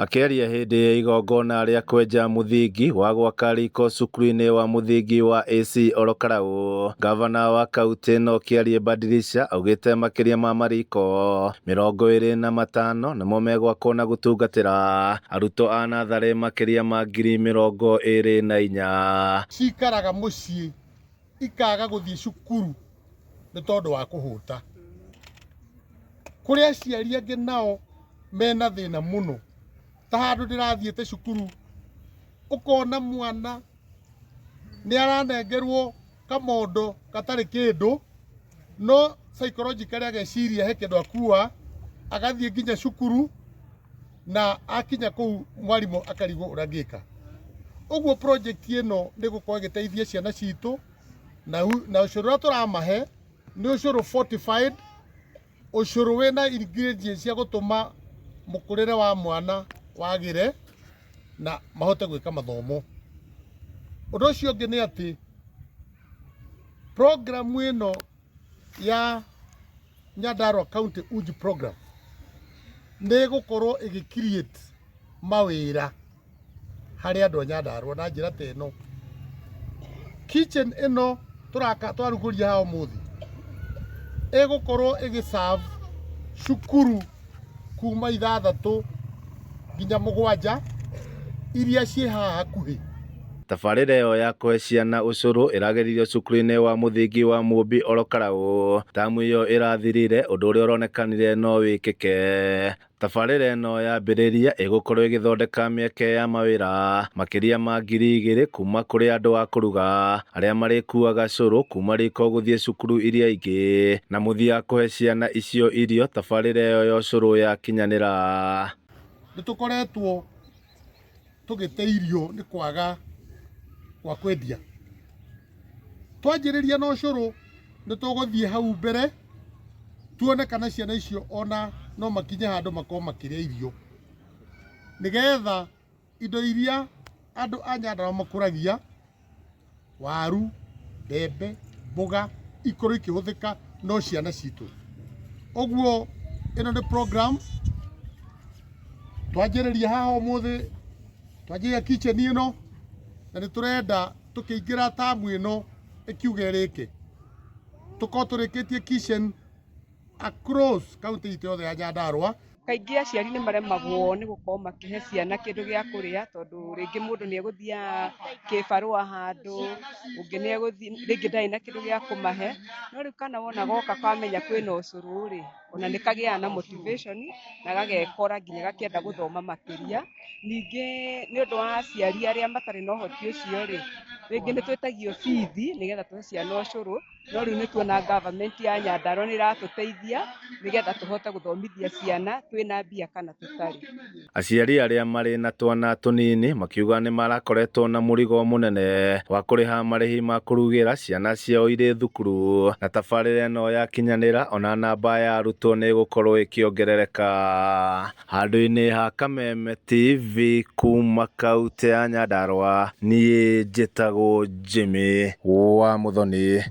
Akĩaria hĩndĩ ya igongona rĩa kwenja mũthingi wa gwaka riko cukuru-inĩ wa mũthingi wa AC Olokarau, ngavana wa kaũntĩ ĩno Kĩarie Badilisha augĩte makĩria ma mariko 25 nĩmo megwakwo na gũtungatĩra arutwo a natharĩ makĩria ma 24,000. Cikaraga mũciĩ ikaga gũthiĩ cukuru nĩ tondũ wa kũhũta. Kũrĩ aciari angĩ nao mena thĩna mũno, ta handũ ndĩrathiĩte cukuru ũkona mwana nĩ aranengerwo kamondo gatarĩ kĩndũ, no psychologically ageciria he kĩndũ akua, agathiĩ nginya cukuru na akinya kũu mwarimũ akarigwo ũrĩa angĩka. Ũguo project ĩno nĩ ĩgũkorwo ĩgĩteithia ciana citũ na ũcũrũ ũrĩa tũramahe nĩ ũcũrũ fortified, ũcũrũ wĩna ingredients cia gũtũma mũkũrĩre wa mwana wagĩre na mahote gwĩka mathomo. Ũndũ ũcio ũngĩ nĩ atĩ program ĩno ya Nyandarua County Uji program nĩ ĩgũkorwo ĩgĩ create mawĩra harĩ andũ a Nyandarua na njĩra ta ĩno. Kitchen ĩno tũraka twarugũria haha ũmũthĩ ĩgũkorwo ĩgĩ serve cukuru kuma 6 nginya 7 iria ciĩ haha hakuhĩ. Tabarĩra ĩyo ya kũhe ciana ũcũrũ ĩrageririo cukuru-inĩ wa mũthingi wa Mũmbi Olokarau tamu ĩyo ĩrathirire, ũndũ ũrĩa ũronekanire no wĩkĩke. Tabarĩra ĩno yambĩrĩria ĩgũkorwo ĩgĩthondeka mĩeke ya mawĩra makĩria ma 2,000 kuma kũrĩ andũ a kũruga arĩa marĩkuaga cũrũ kuma riko gũthiĩ cukuru iria ingĩ na mũthia kũhe ciana icio irio tabarĩra ĩyo ya ũcũrũ yakinyanĩra. Nĩ tũkoretwo tũgĩte irio nĩ kwaga gwa kwendia. Twanjĩrĩria na ũcũrũ nĩ tũgũthiĩ hau mbere tuone kana ciana icio ona no makinye handũ makorwo makĩrĩa irio, nĩgetha indo iria andũ a Nyandarua makũragia, waru, mbembe, mboga, ikorwo ikĩhũthĩka no ciana citũ. Ũguo ĩno nĩ program twanjĩrĩria haha ũmũthĩ, twanjĩrĩria kitchen ĩno, na nĩ tũrenda tũkĩingĩra tamu ĩno ĩkiuga ĩrĩke, tũkorwo tũrĩkĩtie kitchen across kaunti itũ yothe ya Nyandarua. Kaingĩ aciari nĩ maremagwo nĩ gũkorwo makĩhe ciana kĩndũ gĩa kũrĩa, tondũ rĩngĩ mũndũ nĩ egũthiaga kĩbarũa handũ, ũngĩ nĩ egũthiĩ rĩngĩ ndarĩ na kĩndũ gĩa kũmahe, no rĩu kana wona goka kamenya kwĩna ũcũrũ rĩ, ona nĩ kagĩaga na motivation na gagekora nginya gakĩenda gũthoma makĩria. Ningĩ nĩ ũndũ wa aciari arĩa matarĩ na ũhoti ũcio rĩ, rĩngĩ nĩ twĩtagio bithi nĩgetha tũhe ciana ũcũrũ, no rĩu nĩ tuona government ya Nyandarua nĩ ĩratũteithia nĩgetha tũhote gũthomithia ciana twĩna mbia kana tũtarĩ. Aciari arĩa marĩ na twana tũnini makiuga nĩ marakoretwo na mũrigo mũnene wa kũrĩha marĩhi ma kũrugĩra ciana ciao irĩ thukuru, na tabarĩra ĩno yakinyanĩra ona namba ya arutwo nĩ ĩgũkorwo ĩkĩongerereka. Handũ-inĩ ha Kameme TV kuma kaũntĩ ya Nyandarua, niĩ njĩtagwo Jimmy wa Muthoni.